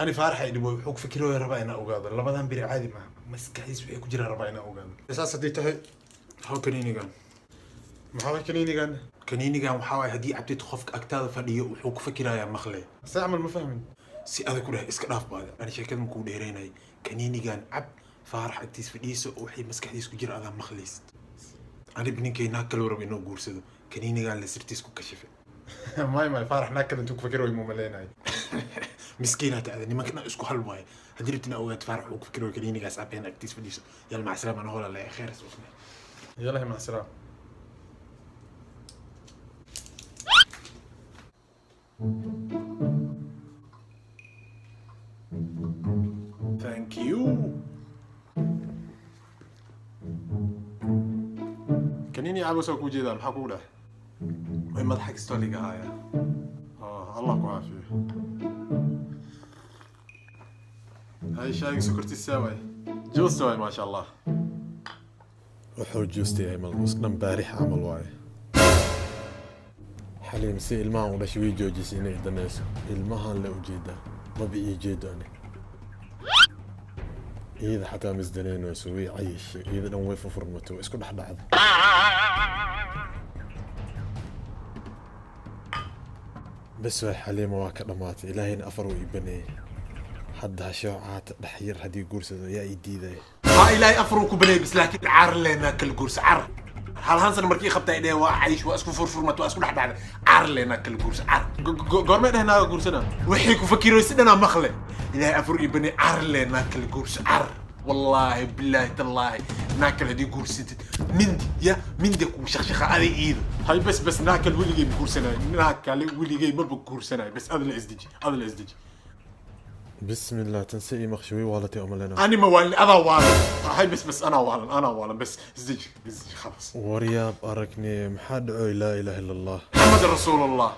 Ani Faarax ay dhibo wuxuu ku fikirooya rabaa inaan ogaado. Labadan biri caadi maaha. Maskaxdiis waxay ku jiraan rabaa inaan ogaado. Saas haddii tahay, How kaniinigan? Maxaa waay kaniinigan? Kaniinigan waxaa waaye haddii cabtid qofka agtaada fadhiyo wuxuu ku fikirayaa maqle. See camal ma fahmin. Si adag ku dheh iska dhaaf baada. Ani sheekada makuu dheeraynay. Kaniinigan cab, Faarax agtiis fadhiiso, waxay maskaxdiis ku jira adaa maqlaysid. Anib ninkay naag kaloo rabo inuu guursado. Kaniinigan la sirtiis ku kashifay. May Faarax naag kale intuu ku fikir way mu maleynayo. Miskiinaa ta'ada nimanka dhan isku hal waaye. Haddii rabtid inaad ogaato Faarax wuxuu ku fikirayo kaniinigaas cabeen agtiis fadhiiso. Yalla mac salaama, ana hoola leeyahay kheer isufne. Yalahi mac salaam. Thank you. Kaniini cabos waa kuu jeedaa, maxaa kugu dhahay? Way madaxa kastoo liga haaya. Allah ku caafiyo. Hay shaaga sokortiisa waay. Juusta waay, maasha Allah. Wuxuu juusta yahay malmus dhan baarix camal waaye. Xaliim si ilmahan u dhashay way joojisay inay danayso. Ilmahan la ujeedaa maba ii jeedo ani. Iyada xataa misdanaynayso, way cayishay iyada dhan, way furfurmatay, way isku dhex dhacday. Bes waay, Xaliima waa ka dhammaatay. Ilaahayna afar uu ii baneeyey. Hadda hashoo caata dhex yar haddii guursado yaa ii diidaya? Ha ilaahay afar uu ku baneeyey bis, laakiin car leenaa kala guursa car. Hal han sana markii qabtay dheh waa caysh, waa isku furfurmat, waa isku dhex dhacday. Car leenaa kala guursa car. Goormay dheh naaga guursana? Waxay ku fakiraysi dhanaa maqle. Ilaahay afar ii baneeyey, car leenaa kala guursa car. Wallaahi billaahi tallaahi naag kale haddii guursatid mindi ya mindi kuu shaqshaqa aday iido. Hay bes bes, naag kale weligay ma guursanayo. Naag kale weligay maba guursanayo. Bes adla isdeji, adla isdeji. بسم الله تنسي مخشوي والتي أملنا. أنا ما والن، أنا waalan. Hay bes bes, أنا waalan, أنا waalan. Bes isdeji, isdeji, خلاص. Waryaab aragnay, maxaa dhacoy? Laa ilaaha ila Allah. Maxamed rasuulullah.